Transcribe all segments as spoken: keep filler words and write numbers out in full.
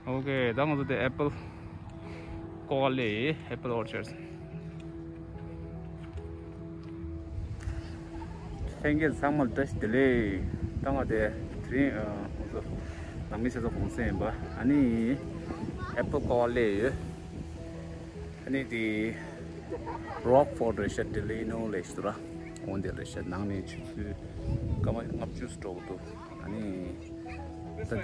ཨོ་ཁེ། ད་ང་ཚོ་དེ་ཨེ་པལ་ཀོ་བ་ལས་ཨེ་པལ་ཨོར་ཆར། ལྷན་རྒྱས་ཚང་མར་བཀྲ་ཤིས་བདེ་ལེགས། ད་ང་དེ་དེ་རིང་ཨ་ང་ཚོ་ནང་མི་ཆ་ཚང་གུང་སེང་ཡིན་པ། ཨ་ནི་ཨེ་པལ་ཀོ་བ་ལས་ཡོད། ཨ་ནི་དེ་རོག་ཕོར་རེད་ཤག་ཌེ་ལི་ནོ་ལས་ཤག་ར། འོན་ཏེ་རེད་ཤག་ནང་ནས་ཆུ་ཚོད་སྐར་མ་ལྔ་བཅུ་འགྲོ་གི་འདུག་ཨ་ནི་ད་དེ་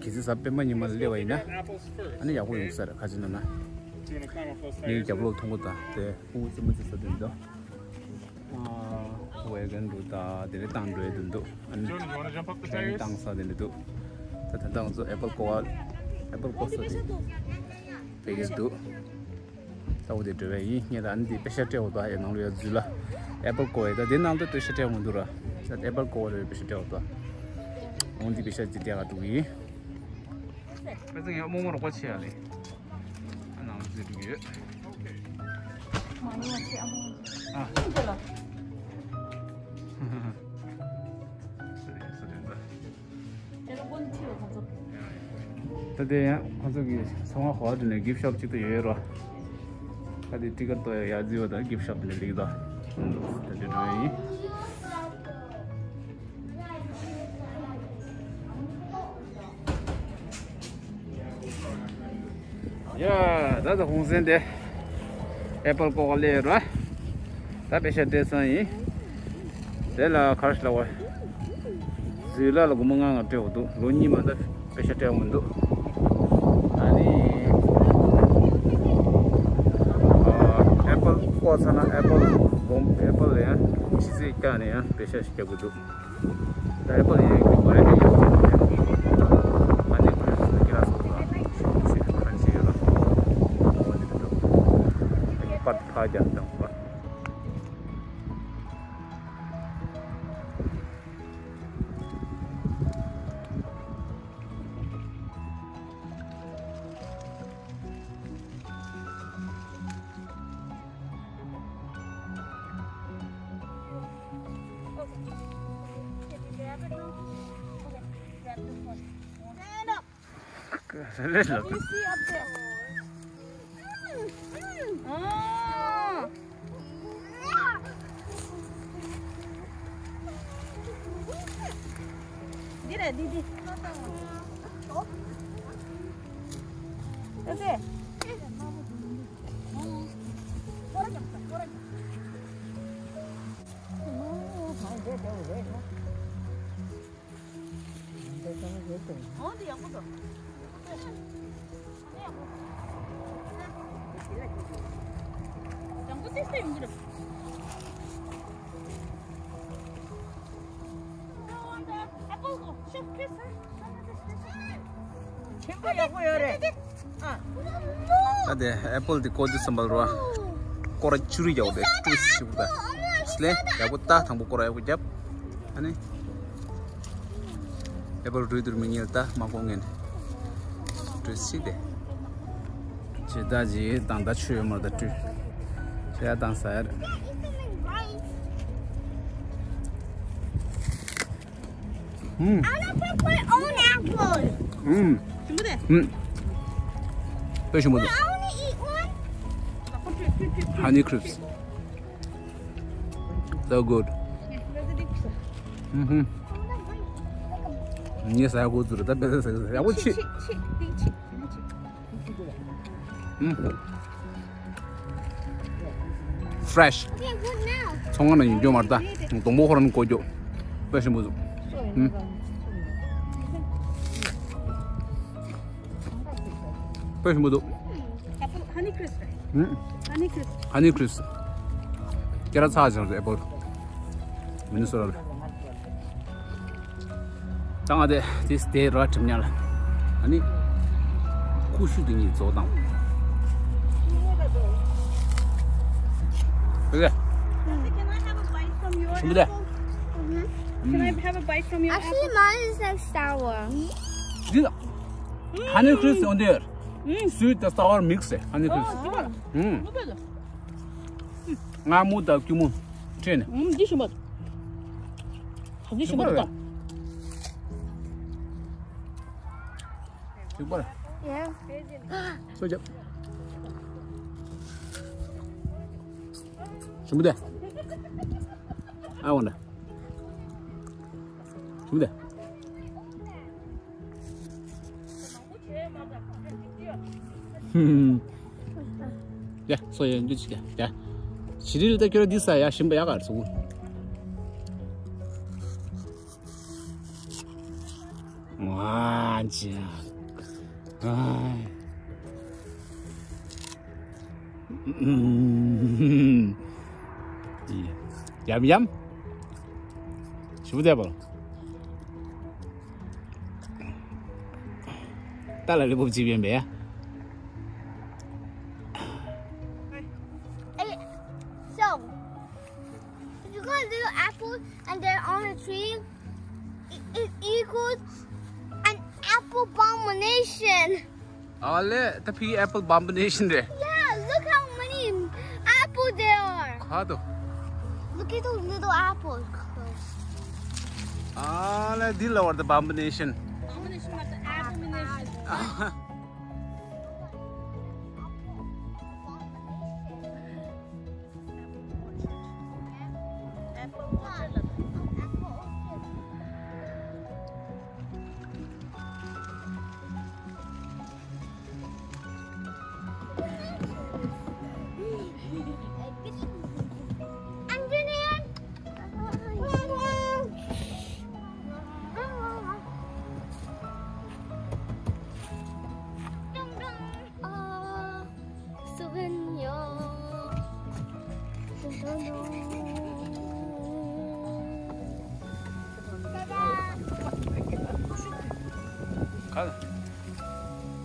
གལ་སྲིད་གཟའ་སྤེན་པ་ཉི་མ་སླེབས་པ་ཡིན་ན་ཨ་ནི་ཡག་པོ་ཡོང་ས་རེད། ཁ་ཅིག་ན་ན་ངའི་རྒྱབ་ལོགས་མཐོང་གི་འདུག་དེ་ཕྲུ་གུ་རྩེད་མོ་རྩེ་ས་དེ་འདུག་ཝེ་གན་འདུག་ད་དེ་རིང་བཏང་འགྲོ་ཡི་འདུག་ཨ་ནི་ཊེ་རེ་ནིང་བཏང་ས་དེ་འདྲ་འདུག་ད་ད་ལྟ་ང་ཚོ་ཨེ་པལ་ཀོ་བ་ཨེ་པལ་ཀོ་ས་དེ་ཕེབས་ཀྱི་འདུག་ས་འོ་དེ་འགྲོ་བའི་ཡིན། ངས་ད་ཨ་ནི་དེ་པེ་ཤ་སྤྲད་འོ་ད་ཡ་ནང་ལོ་ཡ་འཛུལ་ལ་ཨེ་པལ་ཀོ་བ་ད་དེ་ནང་དུ་པེ་ཤ་སྤྲད་འོང་འདུག་ར། ད་ཨེ་པལ་ཀོ་བ་རེད་པེ་ཤ་སྤྲད་འོ་ད་འོང་དེ་པེ་ཤ་ཅི་སྤྲད་ག་འགྲོ་གི་ཡིན། པེ་ཙང་ཡ་རྨོ་མོ་རོགས་པ་བྱེད་ཡ་ལེ། ཨ་ནང་ལ་འཛུལ་འགྲོ་གི་ཡོད། མ་ནི་ཡ་ཆེ་ཨ་མོ། ཨ། ཨ་འདི་ལ། ད་དེ་ཡང་ཁོང་ཚོ་གི་ཚོང་ཁང་ཧོ་ཊེལ་ནས་གིཕ་ཤོབ་གཅིག་ཏུ་ཡོད་རོ། ད་དེ་ཊི་ཀེ་ཊི་ཏོ་ཡ་རྫི་བ་དང་གིཕ་ཤོབ་ནས་ལིག་དོ། ད་དེ་འགྲོ་ཡིན། ཡ། ད་ད་གུང་སེང་དེ་ཨེ་པལ་ཀོ་བ་ལས་ར། ད་པེ་ཤ་སྤྲད་ས་ཡིན། དེ་ལ་ཁར་ཤ་ལ་བ། ཟི་ལ་ལ་སྒོར་མོ་ལྔ་ལྔ་སྤྲད་འོ་འདུག་ལོ་གཉིས་མ་ད་པེ་ཤ་སྤྲད་འོ་མི་འདུག་ཨ་ནི་ཨེ་པལ་ཀོ་ཚ་ན་ཨེ་པལ་སྒོར་ཨེ་པལ་ཡང་ཕྱི་ཚེས་བརྒྱ་ནས་ཡང་པེ་ཤ་ཞིག་རྒྱག་གི་འདུག་ད་ཨེ་པལ་ཡང་གི་མ་རེད་ཡང་ཨ་ནི་ཁོས་སུ་ཀི་ར་སོགས་ལ་ཤོག་ཤིག་ཁ་ཆེ་ཡོད་ལ་ཨོ་ནི་འདུག་ཨ་ནི་པར་ཁ་རྒྱག་དང་པར། What do you see up there? Oh. Didi, didi. That's it. ཆེན་པོ་ཡག་པོ་ཡོད་རེད། ཨ། ད་དེ་ཨེ་པལ་དེ་བཀོག་དུས་ཙམ་པ་ལ་རོ། སྐོར་ར་བཅུ་རེ་རྒྱག་དགོས་རེད། ཀྲུས་ཞིག་པ་ད། སླེ་ཡག་པོ་ད་དང་པོ་སྐོར་ར་ཡག་པོ་རྒྱབ། ཨ་ནི། ཨེ་པལ་རུལ་དུར་མི་ཉེལ་ད་མ་བཀོག་ངན། ཀྲུས་ཞིག་དེ། ཇི་ལྟ་ཇི་དང་ད་ཆུ་ཡོད་མ་ད་ཀྲུས། ཇི་ཡ་དང་ཟ་ཡ་རེད། ཨུམ། I wanna pick my own apple. ཨུམ། ཞིམ་པོ་དེ། ཨུམ། དཔེ་ཞིམ་པོ་འདུག I wanna eat one. Honey crisps. So good. ཨུམ་ཧུམ། ངས་ཟ་ཡག་གོ་ཚུལ་རེད་ད། དཔེ་ཟ་ཡག་གོ་ཆེ། ཆེ་ཆེ་ཆེ་ཆེ། ཧུམ། Fresh. ཚོང་ཁང་ནང་ཡིན་རྒྱུ་མ་རེད་ད། སྡོང་པོ་ཁོ་རང་བཀོག་རྒྱུ། དཔེ་ཞིམ་པོ་འདུག་ཧུམ། དཔེ་ཞིམ་པོ་འདུག Apple, Honey Crisp. ཧུམ། Honey Crisp. Honey Crisp. སྐྱེ་ར་ཚ་ཅང་རེད་ཨེ་པལ། མི་ནི་སོ་ར་རེད། ད་ང་དེ་དེ་དེ་ར་གྲིམ་ཉ་ལ། ཨ་ནི། ཀུ་ཤུ་དེ་གཉིས་བཙོག་དང་། ཨོ་ཁེ། Can I have a bite from your apple? ཞིམ་པོ་དེ། Can I have a bite from your apple? Actually, mine is like sour. འདི་ལ། Honey crisp on there. Sweet and sour mix. Honey crisp. ཨུམ། ང་མོ་དང་ཀྱུ་མོ་ཁྲེས་ནས། ཨུམ། འདི་ཞིམ་པོ། ཧ་གི་ཞིམ་པོ་འདུག་ད། ཞིམ་པོ་རེད། སོ་རྒྱབ། ཞིམ་པོ་དེ། ཨ་འོ་ན། ཞིམ་པོ་དེ། ཧུམ། ཡ། སོ་ཡ་འདི་ཅི་ཡ། ཡ། ཞི་ལི་ལ་ད་ཁྱོད་འདི་ཟ་ཡ། ཞིམ་པོ་ཡག་ག་རེད་སོང་། ང་ཅི། ཨ། ཡམ་ཡམ། ཞིམ་པོ་བསྡད་པ། ཏཱ་ལ་ལི་པོབ་ཅིག་ཡོད་པས། Hey, so, if you got a little apple and they're on a tree, it, it equals an apple abomination. ཨ་ལེ། ད་ཕི་ཨེ་པལ་བྷམ་བི་ནེ་ཤན་རེད། Yeah, look how many apple there are. ག་དོ། Look at those little apples. ཨ་ལེ། འདི་ལ་བར་དུ་བྷམ་བི་ནེ་ཤན། Abomination, what the abomination.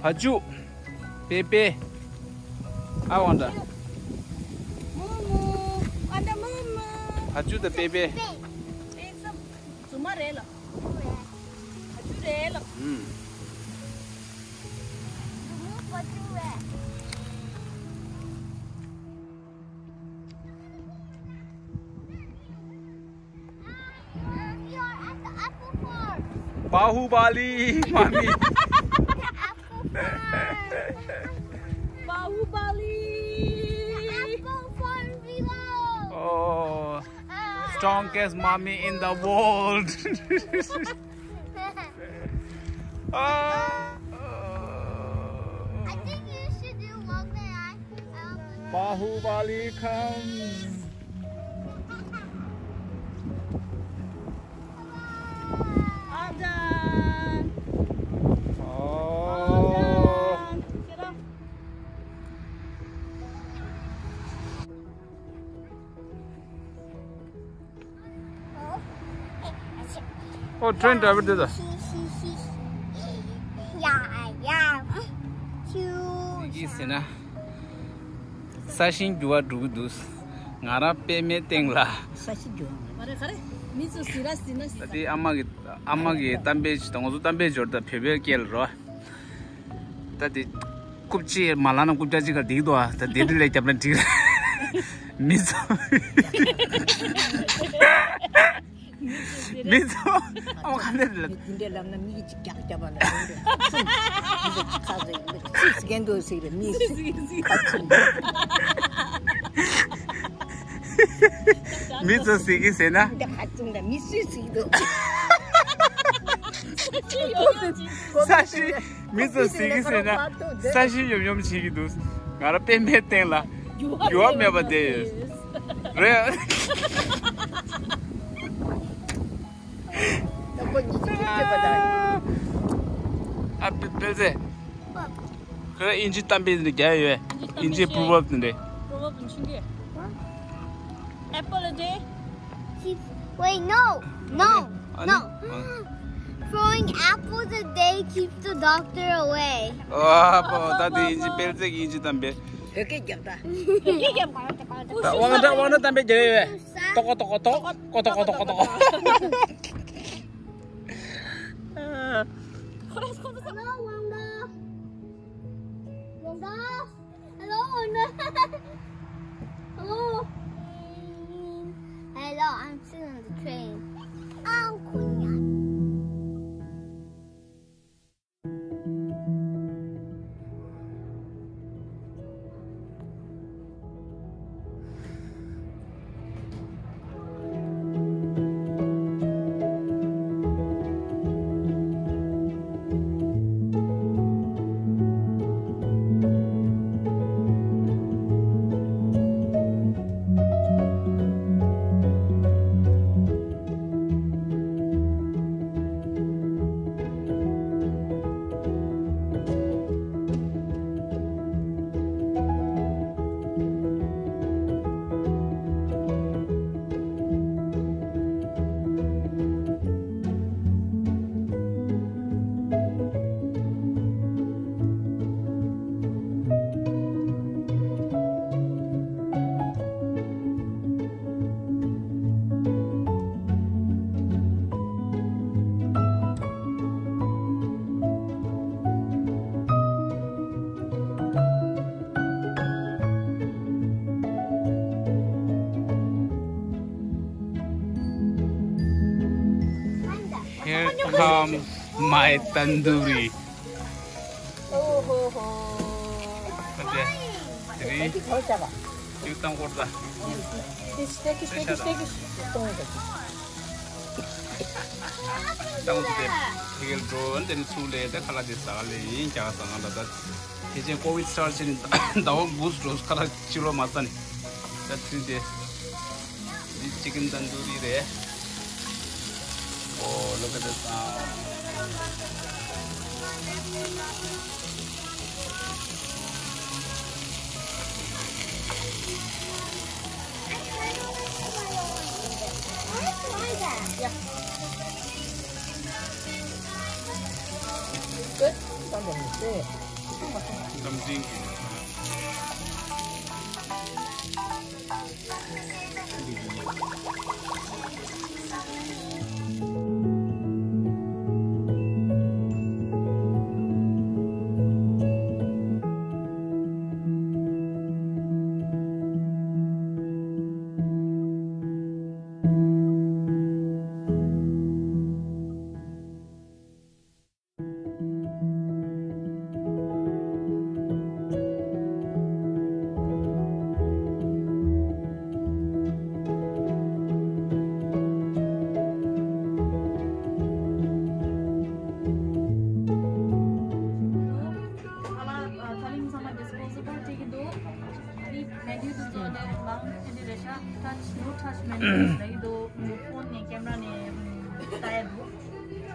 བ་ཕྱུགས། པེ་པེ། ཨ་ཝང་ད། མོ་མོ། ཨ་ད་མོ་མོ། བ་ཕྱུགས་དང་པེ་པེ། རྫུན་མ་རེད་ལ། བ་ཕྱུགས་རེད་ལ། ཨུམ། རྫུན་མ་བ་ཕྱུགས་རེད། We are at the apple farm. Bahubali, mommy. The apple farm. Bahubali. The apple farm below. Oh, strongest mommy in the world. Ah. I think you should do one that I, um, Bahubali come. All done. Oh. All done. Get up. ཨོ། ཊེན་ཌ་རའི་ཝར་དེ་ད། ཡ་ཡ། ཅི་ཟེར་ན། ས་ཞིང་འགྱུར་བ་འགྲོ་གི་འདུག་ང་རང་པད་མའི་སྟེང་ལ། ས་ཞིང་འགྱུར་བ། མ་རེད་ག་རེ། མི་ཚོ་ཟི་ར་ཟི་ན་ཟི། ད་དེ་ཨ་མ་གི་ཨ་མ་གི་གཏམ་དཔེ་ཅིག་དང་། ང་ཚོ་གཏམ་དཔེ་འབྱོར་ད་བོད་པའི་སྐད་ལ་རོ། ད་དེ་རྐུབ་ཅིག་མ་ལངས་ན་རྐུབ་བཀྱག་ཅིག་ག་འགྲིག་འདུག་ཨ། ད་དེ་འདྲ་ལས་རྒྱབ་ན་འགྲིག་རེད། མི་ཚོ། མི་ཚོ་ཨ་མ་ག་འདྲ་རེད་ལ། འདི་འདྲ་ལབ་ན་མི་གཅིག་རྒྱག་རྒྱབ་པ་ལ་རེད། ཁ་ཟེར་ཁ་ཟེར་ཁ་ཆུང་། མི་ཚོ་ཟེར་གི་ཟེར་ན། འདི་ཁ་ཆུང་ད་མི་སུས་ཟེར་འདུག་ས་ཞིང་། མི་ཚོ་ཟེར་གི་ཟེར་ན། ས་ཞིང་ཡོམ་ཡོམ་བྱེད་ཀྱི་འདུག་ང་རང་པད་མའི་སྟེང་ལ་འགྱུར་བ་མེད་པ་བསྡད་ཡོད་རེད། ཨ་པེ་པེ་ཟེ། ཁོས་དབྱིན་ཇི་གཏམ་དཔེ་འདི་རྒྱག་ཡོད། དབྱིན་ཇི་པོ་རོ་བརབ་འདི་འདྲ། Proverb in Chinglish. Apple a day. Keep, wait, no, no, ཨ་ནི། no. ཨ། Throwing apples a day keeps the doctor away. ཨ་པོ། ད་དེ་དབྱིན་ཇི་སྤེལ་ཚིག་དབྱིན་ཇི་གཏམ་དཔེ། བོད་སྐད་རྒྱབ་ད། བོད་སྐད་རྒྱབ་ད། དབང་འདྲ་དབང་འདྲ་གཏམ་དཔེ་རྒྱག་ཡོད། ཏོག་ཏོག་ཏོག་ཏོག་ཏོག་ཏོག་ཏོག་ཏོག་ཏོག Hello, Wanda. Wanda. Hello, Wanda. Hello. Hello, I'm sitting on the train. I'm Queen. Um, my tandoori. Oh ho ho. Okay. Three. Two, ཏང་ཀོར་ད། ཏང་ཀོར་ད། ཏང་ཀོར་ད། ཕི་གལ་འགྲོ་འདི་ནི་ཚུགས་ལས་ད་ཁ་ལག་དེ་ཟ་ལས་ཡིན་རྒྱ་གར་ཟ་ང་ལ་ད། དེ་ཅན་ཀོ་བིད་སི་ཊར་ཕྱིན་ནས་ཟླ་བ་དགུ་འགྲོ་ཁ་ལག་ཕྱི་ལོགས་མ་ཟ་ནས། ད་ཚུལ་དེ། འདི་ཅི་ཀན་ཏན་དུ་རི་རེད། Oh, look at this. Good. ཨ་ལ་ཨ་ཐ་ལིང་ཚང་མ་ཌིས་པོ་ཟི་བལ་སྤྲད་ཀྱི་འདུག་ཨ་ནི་མེ་ནུ་དེ་ཚོ་ནས་མང་ཨེ་འདི་རེད་ཤག touch, no touch menu ལབ་ཀྱི་འདུག་ཕོན་ནས་ཀེམ་ར་ནས་ལྟ་ཡ་འདུག་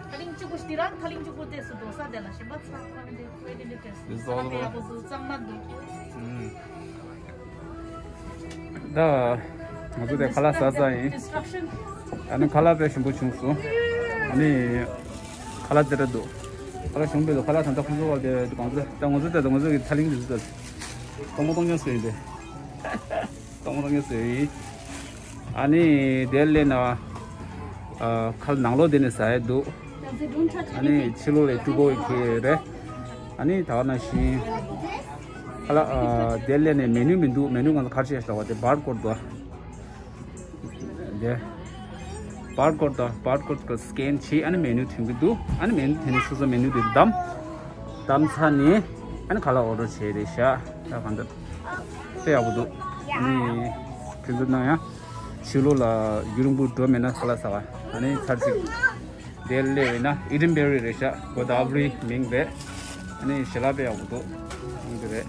ཐ་ལིང་གཅིག་པོ་ཞིག་དེ་རང་ཐ་ལིང་གཅིག་པོ་ཏོག་ཙམ་འདུག་ས་དེ་ལ་གཞན་པ་ཚང་མ་འདི་ཀུའེ་ཏི་ནི་ཏོག་ཙམ་འདུག་ས་དེ་ཡག་པོ་འདུག་གཙང་མ་འདུག་ད་ང་ཚོ་དེ་ཁ་ལག་ཟ་ས་ཡིན། ཨ་ནི་ཁ་ལག་དཔེ་ཞིམ་པོ་བྱུང་སོང་། ཨ་ནི་ཁ་ལག་དེ་འདྲ་འདུག་ཁ་ལག་ཞིམ་པོ་འདུག་ཁ་ལག་ད་ལྟ་ཁོང་ཚོ་བ་དེ་གང་ཚོ་ད་ང་ཚོ་དེ་ད་ང་ཚོ་གི་ཐ་ལིང་དེ་ཚོ་ད་སྟོང་མོ་སྟོང་ཉོ་སོ་ཡིན་པས། སྟོང་མོ་སྟོང་ཉོ་སོ་ཡིན། ཨ་ནི་དེ་ལས་ན་ཨ་ཁ་ལག་ནང་ལོགས་དེ་ནས་ཟ་ཡ་འདུག་ཨ་ནི་ཕྱི་ལོགས་ལས་ཀྲུ་གོ་ཡི་ཁེ་རེད། ཨ་ནི་ད་ག་ནང་བཞིན་ཁ་ལག་ཨ་དེ་ལས་ནས་མེ་ནུ་མི་འདུག་མེ་ནུ་ང་ཚོ་ག་རེ་བྱས་ཤག་པ་དེ་བར་ཀོཌ་འདུག་དེ་བར་ཀོཌ་དང་བར་ཀོཌ་གི་སི་ཀེན་བྱས་ཨ་ནི་མེ་ནུ་ཐོན་གྱི་འདུག་ཨ་ནི་མེ་ནུ་ཐོན་ནས་སོ་སོ་མེ་ནུ་དེ་བདམས། བདམས་ཚར་ནས་ཨ་ནི་ཁ་ལག་ཨོ་ཌར་བྱས་རེད་ཤག་ད་གང་འདྲ་དཔེ་ཡག་པོ་འདུག་ཨ་ནི་ཁྱེད་ཚོ་ནང་ཡང་ཕྱི་ལོགས་ལ་ཡུན་རིང་པོ་འགྲོ་མེད་ན་ཁ་ལག་ཟ་བ་ཨ་ནི་ཚར་ཅིག་དེ་སླེབས་ཡོད་ན་ཨི་ཌེན་བེ་རི་རེད་ཤག་གོ་ད་བྷི་རི་མིང་རེད། ཨ་ནི་ཞལ་ལག་དཔེ་ཡག་པོ་འདུག་འོང་གི་རེད།